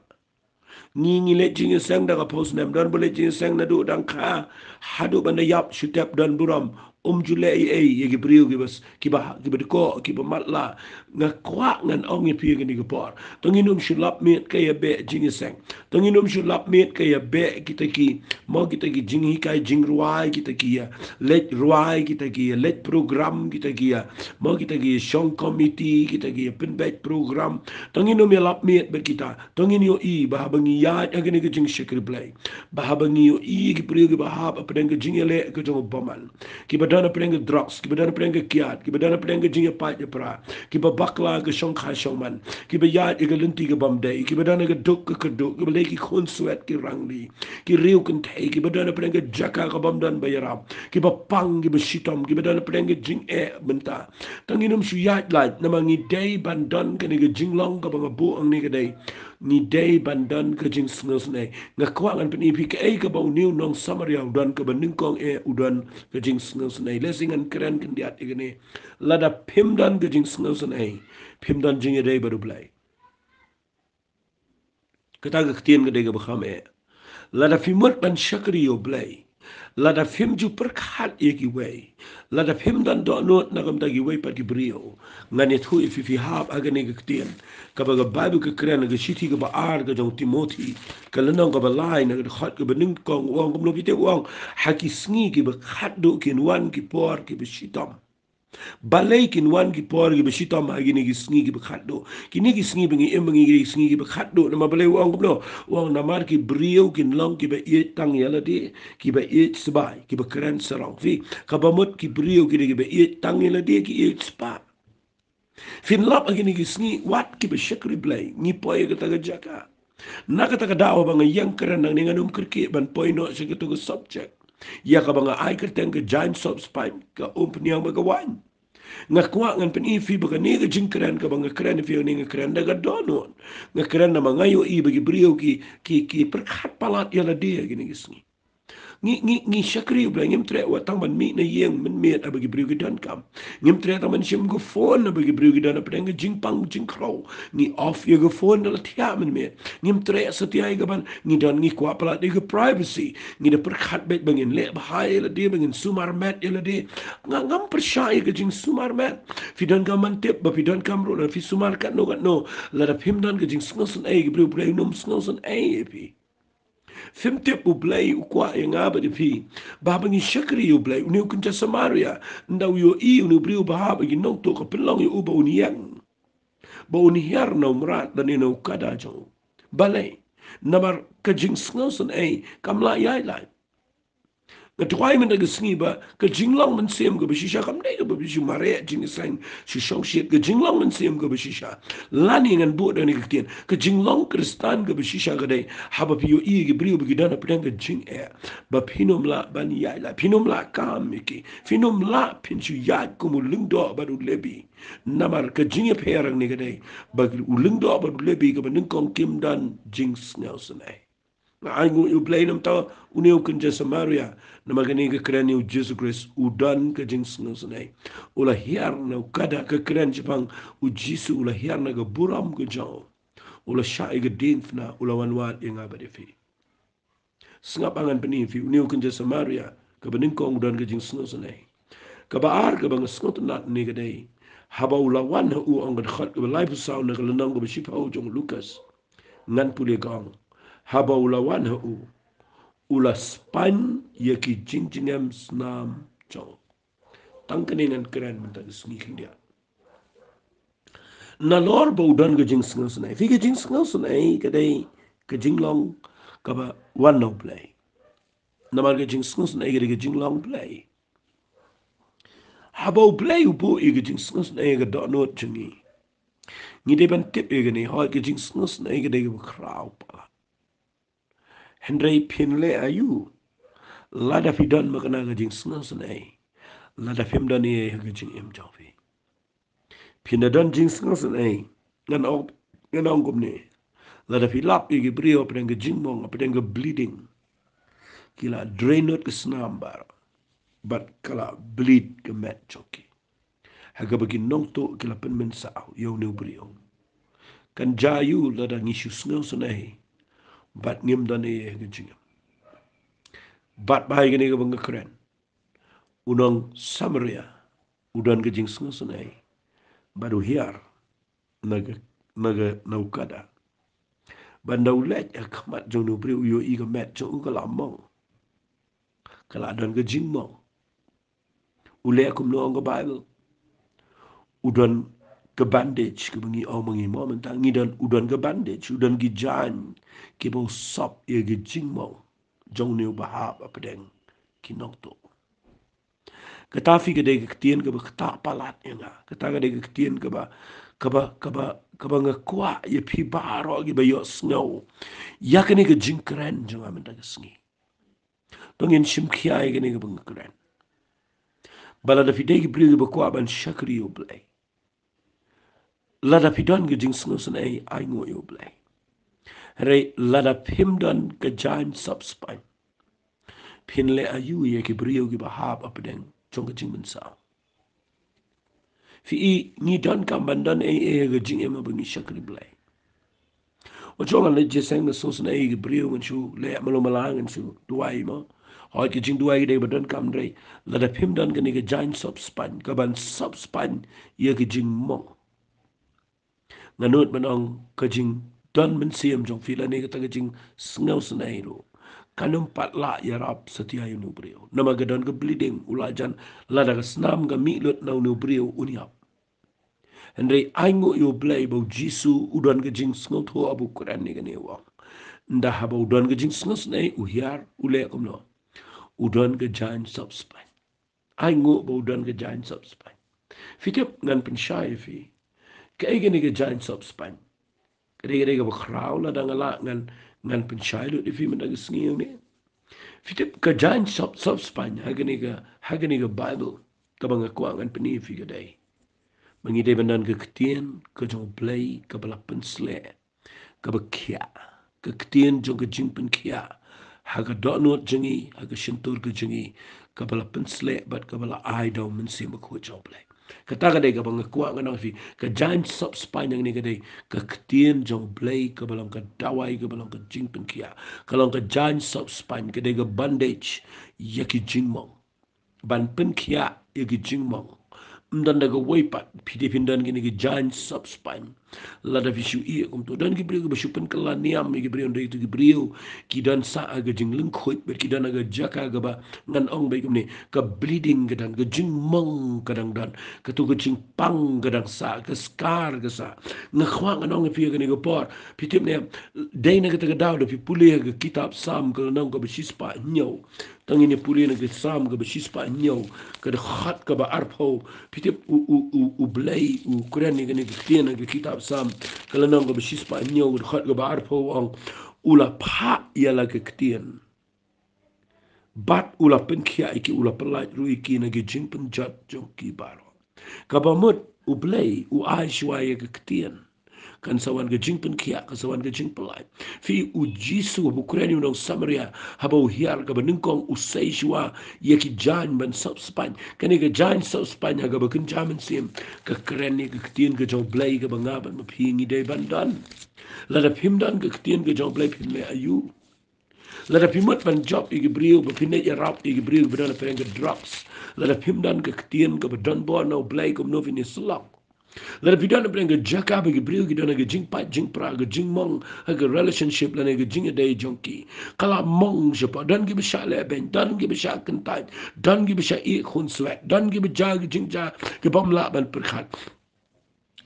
Ngi, ngi leit jingïaseng da ka phew snem, don ba leit jingïaseng naduh dang kha haduh ban da ïap shu tep don burom. Um ju leh ei ei ïa ki briew ki ba s-, ki ba, ki ba dkoh, ki ba matlah. Nga kwah ngan ong ïa phi ha kane ka por, to ngin ym shu lap miet ka ïa beh jingïaseng. To ngin ym shu lap miet ka ïa beh kita ki, mo, kita ki jinghikai jingrwai, kita ki ïa leit rwai, kita ki ïa leit program, kita ki ïa, mo, kita ki ïa shong komiti, kita ki ïa pynbeit program. To ngin ym ïa lap miet bad kita. To ngin ïohi ba haba ngi ïaid ha kane ka jingshakri Blei, ba haba ngi ïohi ki briew ki ba hap hapdeng ka jingïaleh ka jong u bymman, ki ba don hapdeng ka drugs, ki ba don hapdeng ka kiad, ki ba don hapdeng ka jingïapait ïapra, ki ba bakla ka shongkha shongman, ki ba ïaid ïa ka lynti ka bym dei, ki ba don ha ka duk ka kyrduh, ki ba leh ki khun swet ki rangli, ki riew kynthei, ki ba don hapdeng ka jaka ka bym don ba ïarap, ki ba pang, ki ba shitom, ki ba don hapdeng ka jingeh bynta. To ngin ym shu ïaid lait, namar ngi dei ban don kane ka jinglong kaba nga buh hangne ka dei, ngi dei ban don ka jingsngewsynei. Nga kwah ngan pyni phi kaei kaba une u nong Samaria u don, kaba nyngkong eh u don ka jingsngewsynei. Lehse ngan kren khyndiat ïa kane. Lada phim don ka jingsngewsynei, phim don jingïadei bad U Blei. Kata ka ktien ka dei kaba kham eh. Lada phi mut ban shakri ïa U Blei, lada phim ju pyrkhat ïa kiwei, lada phim don dohnud na ka bynta kiwei pat ki briew, ngan ïathuh ïa phi, phi hap ha kane ka ktien kaba ka Baibl ka kren ha ka shithi kaba ar ka jong u Timothi, ka lynnong kaba lai, na ka dkhot kaba nyngkong, u ong kumno, phi tip, u ong, ha ki sngi kiba khatduh kin wan ki por kiba shitom. Balei kin wan ki por kiba shitom ha kine ki sngi kiba khatduh? Kine ki sngi ba ngi im, ba ngi, ki sngi kiba khatduh. Namar balei u ong kumno? U ong namar ki briew kin long kiba ïeit tang ïa lade, kiba ïeit sbai, kiba kren sarong. Phi, kaba mut ki briew ki dei kiba ïeit tang ïa lade, ki ïeit spah. Phin lap ha kine ki sngi, wat kiba shakri Blei, ngi poi ha kata ka jaka. Na kata ka daw ba nga ïeng kren nangne, ngan ym kyrkieh ban poi noh sha kato ka subject ïa kaba nga ai kyrteng ka Jaiñ sop Spain, ka umphniang bad ka waiñ. Nga kwah ngan pyni ïa phi ba kane ka jingkren kaba nga kren ïa phi hangne, nga kren da ka dohnud. Nga kren namar nga ïohi ba ki briew ki, ki, ki pyrkhat palat ïa lade ha kine ki sngi. Ngi, ngi, ngi shakri U Blei, ngim treh wat tang ban mih na ïing mynmiet haba ki briew ki donkam. Ngim treh tang ban shim ka phone haba ki briew ki don hapdeng ka jingpang jingkhrew. Ngi off ïa ka phone da la thiah mynmiet. Ngim treh satia ïa ka ban, ngi don, ngi kwah palat ïa ka privacy. Ngi da pyrkhat beit ba ngin leh bha ïa lade, ba ngin sumar met ïa lade. Nga, ngam pyrshah ïa ka jingsumar met. Phi donkam ban tip, ba phi donkam ruh, lada phi sumar katno katno, lada phim don ka jingsngewsynei, ki briew, U Blei un ym sngewsynei ïa phi. Phim tip U Blei u kwah ïa nga bad ïa phi ba haba ngi shakri ïa U Blei, une u kynja Samaria, ynda u ïohi une u briew ba hap ha ki nongtuh, ka pynlong ïa u ba un ïeng, ba un hiar na u mrad lane na u kada jong u. Balei? Namar ka jingsngewsynei kam lah ïaid lait. Nga duwai mynta ka sngi ba ka jinglong mynsiem kaba shisha kam dei kaba phi shu mareh jingïaseng, shu shongshit. Ka jinglong mynsiem kaba shisha, lane ngan buh da kane ka ktien, ka jinglong Khristan kaba shisha ka dei haba phi ïohi ïa ki briew ba ki don hapdeng ka jingeh, ba phin ym lah ban ïaid lait, phin ym lah kam ïa ki, phin ym lah, phin shu ïaid kum u lyngdoh bad u Lebi. Namar ka jingïapher hangne ka dei ba u lyngdoh bad u Lebi kaba nyngkong kim don jingsngewsynei. Nga ainguh ïa U Blei namar une u kynja Samaria, namar kane ka kren ïa U Jisu Khrist, u don ka jingsngewsynei. U la hiar na u kada, ka kren shaphang U Jisu, u la hiar na ka burom ka jong u. U la shah ïa ka diengphna, u la wan wad ïa nga bad ïa phi. Sngap, ngan pyni ïa phi, une u kynja Samaria kaba nyngkong u don ka jingsngewsynei. Kaba ar kaba nga sngewtynnat hangne ka dei haba u la wan ha u, ong ka dkhot kaba laiphew saw na ka lynnong kaba shiphew jong u Lukas. Ngan pule, ka ong, haba u la wan ha u, u la spaiñ ïa ki jingjngem snam jong u. Tang kane ngan kren mynta ka sngi khyndiat. Nalor ba u don ka jingsngewsynei. Phi, ka jingsngewsynei ka dei ka jinglong kaba wan na U Blei. Namar ka jingsngewsynei ka dei ka jinglong Blei. Haba U Blei u buh ïa ka jingsngewsynei ha ka dohnud jong ngi, ngi dei ban tip ïa kane, hooid ka jingsngewsynei ka dei kaba khraw palat. Hynrei phin leh aïu lada phi don ma kane ka jingsngewsynei, lada phim don ei ei ha ka jingim jong phi? Phin da don jingsngewsynei Ngan ong, ngan ong kumne. Lada phi lap ïa ki briew hapdeng ka jingmong, hapdeng ka bleeding, ki la drain out ka snam baroh. Bad ka la bleed ka met jong ki. Ha kaba ki nongtuh ki la pynmynsaw ïa une u briew. Kan jia aïu lada ngi shu sngewsynei bad ngim don ei ha ka jingim. Bad ba ïa kane kaba nga kren, u nong Samaria u don ka jingsngewsynei bad u hiar na ka, na ka, na u kada. Bad ynda u leit ha khmat jong une u briew u ïohi ka met jong u ka la mong, ka la don ka jingmong. U leh kumno ong ka Baibl? U don ka bandage, kaba ngi ong ma ngi mo mynta, ngi don, u don ka bandage, u don ki jaiñ kiba u sop ïa ki jingmong jong une uba hap hapdeng ki nongtuh. Kata phi ka dei ka ktien kaba ktah palat ïa nga. Kata ka dei ka ktien kaba, kaba, kaba, kaba nga kwah ïa phi baroh kiba ïohsngew ïa kane ka jingkren jong nga mynta ka sngi. To ngin shim khia ïa kane kaba nga kren. Ba lada phi dei ki briew kiba kwah ban shakri ïa u Blei, lada phi don ka jingsngewsynei, ainguh ïa u Blei. Hynrei lada phim don ka jaiñ sop spaiñ, phin leh aïu ïa ki briew kiba hap hapdeng jong ka jingmynsaw? Phi i, ngi donkam ban don ei ei ha ka jingim haba ngi shakri Blei. Ym shym ngan leit jingïaseng, ngan sngewsynei ïa ki briew, ngan shu leh malu mala, ngan shu duwai mo. Hooid, ka jingduwai ka dei ba donkam, hynrei lada phim don kane ka jaiñ sop spaiñ kaban sop spaiñ ïa ka jingmong, nga nud ban ong ka jingdon mynsiem jong phi lane kata ka jingsngewsynei ruh kan ym pat lah ïarap satia ïa une u briew. Namar ka don ka bleeding, u la jan, lada ka snam ka mih lut na une u briew un ïap. Hynrei ainguh ïa u Blei ba u Jisu u don ka jingsngewthuh haba u kren ïa kane, u ong, ynda haba u don ka jingsngewsynei, u hiar, u leh kumno? U don ka jaiñ sop spaiñ. Ainguh ba u don ka jaiñ sop spaiñ. Phi tip, ngan pynshai ïa phi. Kaei kane ka jaiñ sop spaiñ? Ka dei, ka dei kaba khraw, lada nga lah ngan, ngan pynshai lut ïa phi mynta ka sngi ïa une. Phi tip, ka jaiñ sop, sop spaiñ ha kane ka, ha kane ka Baibl kaba nga kwah ngan pyni ïa phi ka dei ba ngi dei ban don ka ktien ka jong u Blei kaba la pynsleh, kaba khiah, ka ktien jong ka jingpynkhiah ha ka dohnud jong ngi, ha ka shyntur ka jong ngi, kaba la pynsleh bad kaba la ai da u Mynsiem Bakhuid jong u Blei. Kata ka dei kaba nga kwah ngan ong ïa phi, ka jaiñ sop spaiñ hangne ka dei ka ktien jong u Blei kaba long ka dawai, kaba long ka jingpynkhiah, ka long ka jaiñ sop spaiñ, ka dei ka bandage ïa ki jingmong. Ban pynkhiah ïa ki jingmong. Ym don da kawei pat, phi dei phin don kine ki jaiñ sop spaiñ. Lada phi shu ïeh kumto, don ki briew kiba shu pynkylla niam ïa ki briew, hynrei kito ki briew ki don sah ha ka jinglyngkhuid, bad ki don ha ka jaka kaba ngan ong beit kumne, ka bleeding ka don, ka jingmong ka dang don, kato ka jingpang ka dang sah, ka scar ka sah. Nga kwah ngan ong ïa phi ha kane ka por, phi tip ne, dei na kata ka daw da phi pule ha ka kitab Salm ka lynnong kaba shispah hynñiew. Tang ngin ïa pule na ka Salm kaba shispah hynñiew, ka dkhot kaba arphew. Phi tip u, u, u, u Blei u kren ïa kane ka ktien ha ka kitab Salm ka lynnong kaba shispah hynñiew, ka dkhot kaba arphew, u ong, u la phah ïa la ka ktien, bad u la pynkhiah ïa ki, u la pyllait ruh ïa ki na ki jingpynjot jong ki baroh. Kaba mut u Blei u ai shuwa ïa ka ktien, kan sa wan ka jingpynkhiah, kan sa wan ka jingpyllait. Phi, u Jisu haba u kren ïa u nong Samaria, haba u hiar, kaba nyngkong u sei shuwa ïa ki jaiñ ban sop spaiñ. Kane ka jaiñ sop spaiñ ha kaba kynja mynsiem, ka kren ïa ka ktien ka jong u Blei kaba nga bad ma phi ngi dei ban don. Lada phim don ka ktien ka jong u Blei, phim leh aïu? Lada phi mut ban jop ïa ki briew, ba phin leit ïarap ïa ki briew ba don hapdeng ka drugs, lada phim don ka ktien kaba don bor na u Blei, kumno phin ïasyllok? Lada phi don hapdeng ka jaka ba ki briew ki don ha ka jingpait jingpra, ka jingmong ha ka relationship lane ka jingïadei jong ki, ka la mong shapoh. Don kiba shah lehbeiñ, don kiba shah kyntait, don kiba shah ïeh khunswet, don kiba jia ki jingjia kiba ym lah ban pyrkhat.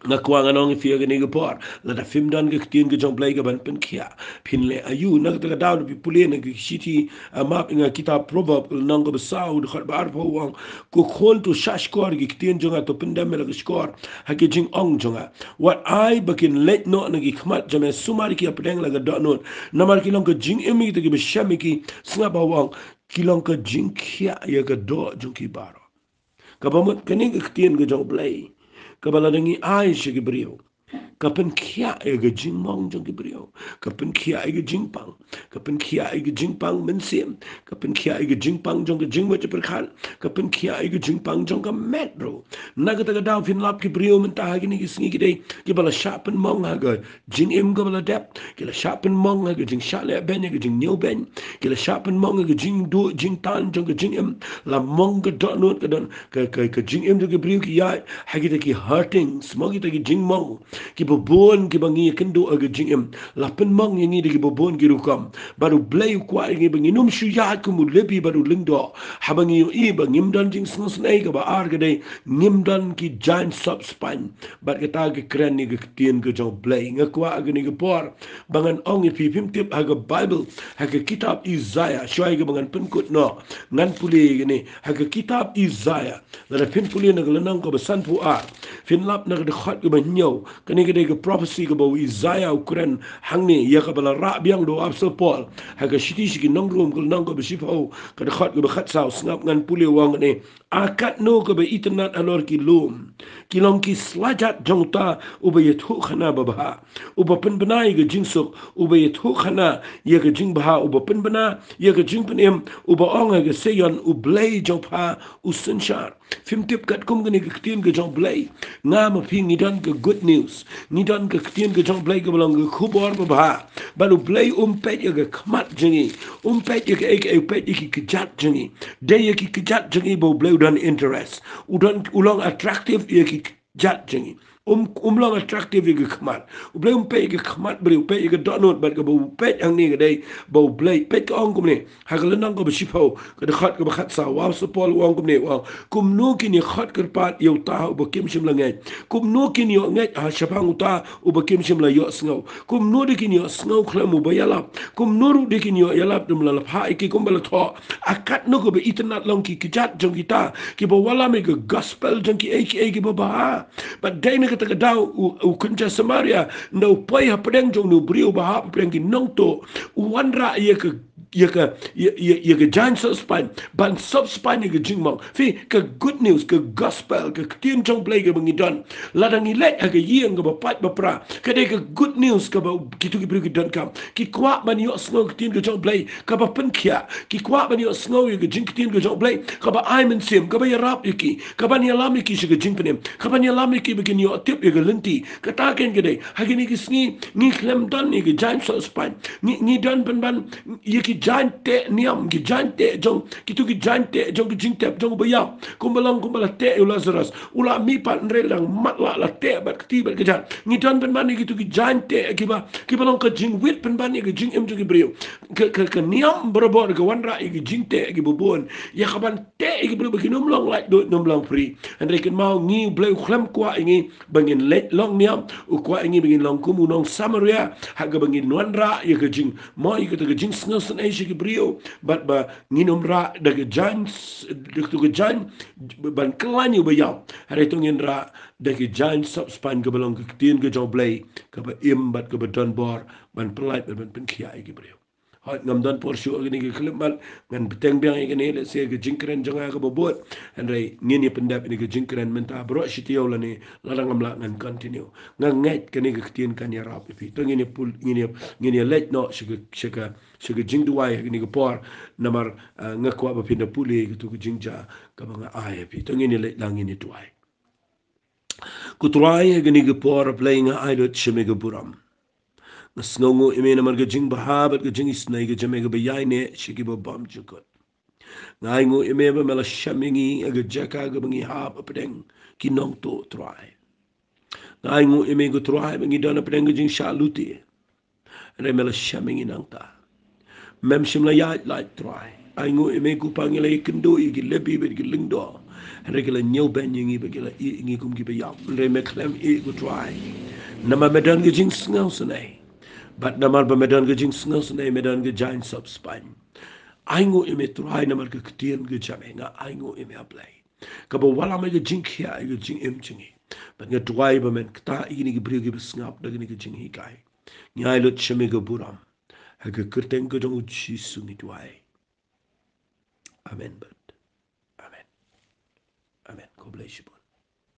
Nga kwah ngan ong ïa phi ha kane ka por, lada phim don ka ktien ka jong u Blei kaban pynkhiah, phin leh aïu? Na kata ka daw da phi pule na ka shithi, ah, map, na ka kitab Proverb ka lynnong kaba saw, dkhot ba arphew, u ong, ko khun, to shahshkor ïa ki ktien jong nga, to pyndem ïa la ka shkor ha ki jingong jong nga. Wat ai ba kin leit noh na ki khmat jong me, sumar ïa ki hapdeng la ka dohnud. Namar ki long ka jingim ïa kita kiba shem ïa ki, sngap ba u ong, ki long ka jingkhiah ïa ka doh jong ki baroh. Kaba mut kane ka ktien ka jong u Blei, kaba lada ngi ai sha ki briew, Ka pynkhiah ïa ka jingmong jong ki briew. Ka pynkhiah ïa ka jingpang. Ka pynkhiah ïa ka jingpang mynsiem. Ka pynkhiah ïa ka jingpang jong ka jingmut jingpyrkhat. Ka pynkhiah ïa ka jingpang jong ka met ruh. Na kata ka daw phin lap ki briew mynta ha kine ki sngi ki dei kiba la shah pynmong ha ka jingim kaba la dep. Ki la shah pynmong ha ka jingshah leh beiñ, ha ka jingñiew beiñ. Ki la shah pynmong ha ka jingduh jingtan jong ka jingim. La mong ka dohnud ka don ka, ka, ka jingim jong ki briew ki ïaid ha kita ki hurting, mo, kita ki jingmong kiba bun kiba ngi ïakynduh ha ka jingim. La pynmong ïa ngi da kiba bun ki rukom. Bad U Blei u kwah ïa ngi ba ngin ym shu ïaid kum u lebi bad u lyngdoh. Haba ngi ïohi ba ngim don jingsngewsynei, kaba ar ka dei ngim don ki jaiñ sop spaiñ. Bad kata ka kren ïa ka ktien ka jong U Blei. Nga kwah ha kane ka por ba ngan ong ïa phi, phim tip ha ka Baibl, ha ka kitab Isaiah, shuwa ïa kaba ngan pynkut noh, ngan pule ïa kane, ha ka kitab Isaiah, lada phin pule na ka lynnong kaba sanphew ar, phin lap na ka dkhot kaba hynñiew. Kane ka dei ka prophecy kaba u Isaiah u kren hangne, ïa kaba la rah biang da u Apostol Paul ha ka shithi sha ki nong Rom, ka lynnong kaba shiphew, ka dkhot kaba khatsaw. Sngap, ngan pule, u ong kane: A katno kaba itynnad halor ki lum, ki long ki slajat jong uta uba ïathuhkhana babha, uba pynbna ïa ka jingsuk, uba ïathuhkhana ïa ka jingbha, uba pynbna ïa ka jingpynim, uba ong ha ka Sion: U Blei jong pha u synshar. Phim tip, katkum kane ka ktien ka jong U Blei, nga ma phi ngi don ka good news. Ngi don ka ktien ka jong U Blei kaba long ka khubor babha. Bad U Blei um peit ïa ka khmat jong ngi, um peit ïa kaei kaei, u peit ïa ki kjat jong ngi. Dei ïa ki kjat jong ngi ba U Blei u don interest. U don, u long attractive ïa ki kjat jong ngi. Um, um long attractive ïa ka khmat. U Blei um peit ïa ka khmat briew, u peit ïa ka dohnud. Bad kaba u peit hangne ka dei ba U Blei, peit ka ong kumne, ha ka lynnong kaba shiphew, ka dkhot kaba khatsaw, u Apostol Paul u ong kumne, u ong: Kumno kin ïa khot kyrpad ïa uta uba kim shym la ngeit? Kumno kin ïoh ngeit ha shaphang uta uba kim shym la ïohsngew? Kumno de kin ïohsngew khlem uba ïalap? Kumno ruh de kin ïoh ïalap lym la phah ïa ki kumba la thoh? A katno kaba itynnad long ki kjat jong kita kiba wallam ïa ka gospel jong kiei kiei kiba bha. Bad dei na kata ka daw u, u kynja Samaria, ynda u poi hapdeng jong une u briew uba hap hapdeng ki nongtuh, u wanrah ïa ka, ïa ka, ïa, ïa, ïa ka jaiñ sop spaiñ, ban sop spaiñ ïa ka jingmong. Phi, ka good news, ka gospel, ka ktien jong U Blei kaba ngi don, lada ngi leit ha ka ïing kaba pait ba pra, ka dei ka good news kaba kito ki briew ki donkam. Ki kwah ban ïohsngew ka ktien ka jong U Blei kaba pynkhiah. Ki kwah ban ïohsngew ïa ka jingktien ka jong U Blei kaba ai mynsiem, kaba ïarap ïa ki, kaban ïalam ïa ki sha ka jingpynim, kaban ïalam ïa ki ba kin ïoh tip ïa ka lynti. Kata kein ka dei, ha kine ki sngi ngi khlem don ïa ka jaiñ sop spaiñ. Ngi, ngi don pynban ïa ki jaiñ teh niam, ki jaiñ teh jong, kito ki jaiñ teh jong ki jingtep jong uba ïap. Kumba long, kumba la teh ïa u Lazarus, u la mihpat hynrei la dang matlah, la teh bad kti bad kjat. Ngi don pynban ïa kito ki jaiñ teh kiba, kiba long ka jingwit pynban ïa ka jingim jong ki briew. Ka, ka, ka niam barabor ka wanrah ïa ki jingteh kiba bun, ïa kaban teh ïa ki briew ba kin ym long laitluid, ym long free. Hynrei kynmaw, ngi, U Blei u khlem kwah ïa ngi ba ngin leit long niam. U kwah ïa ngi ba ngin long kum u nong Samaria, ha kaba ngin wanrah ïa ka jing, mo, ïa kata ka jingsngewsynei sha ki briew. Bad ba ngin ym rah da ka jaiñ s-, da kata ka jaiñ ban khlaiñ ïa uba ïap. Hynrei to ngin rah da ka jaiñ sop spaiñ kaba long ka ktien ka jong U Blei, kaba im bad kaba don bor ban pyllait bad ban pynkhiah ïa ki briew. Hooid, ngam don por shuh ha kane ka khyllipmat, ngan bteng biang ïa kane, lehse ka jingkren jong nga kaba bud. Hynrei ngin ïa pyndep ïa kane ka jingkren mynta baroh shi taïew lane, lada ngam lah ngan continue. Nga ngeit kane ka ktien kan ïarap ïa phi. To ngin ïa pul-, ngin ïa, ngin ïa leit noh sha ka, sha ka, sha ka jingduwai ha kane ka por. Namar, ah, nga kwah ba phin da pule ïa kato ka jingjia kaba nga ai ha phi. To ngin ïa leit lang, ngin ïa duwai. Ko Trai, ha kane ka por, A Blei, nga ai lut sha me ka burom. Nga sngewnguh ïa me namar ka jingbha bad ka jingisynei ka jong me kaba ïaineh sha kiba bymjukut. Nga ainguh ïa me ba me la shem ïa ngi ha ka jaka kaba ngi hap hapdeng ki nongtuh, Trai. Nga ainguh ïa me, ko Trai, ba ngi don hapdeng ka jingshah lute. Hynrei me la shem ïa ngi nangta. Mem shym la ïaid lait, Trai. Ainguh ïa me, ko Pa, ngi la ïakynduh ïa ki lebi bad ki lyngdoh. Hynrei ki la ñiewbeiñ ïa ngi bad ki la ïeh ïa ngi kum kiba ïap. Hynrei me khlem ïeh, ko Trai. Namar me don ka jingsngewsynei. Bad namar ba me don ka jingsngewsynei, me don ka jaiñ sop spaiñ. Ainguh ïa me, Trai, namar ka ktien ka jong me. Nga ainguh ïa me, A Blei. Kaba wallam ïa ka jingkhiah ïa ka jingim jong ngi. Bad nga duwai ba men ktah ïa kine ki briew kiba sngap da kine ki jinghikai. Ngi ai lut sha me ka burom. Ha ka kyrteng ka jong U Jisu ngi duwai. Amen bad amen. Amen. Khublei shibun.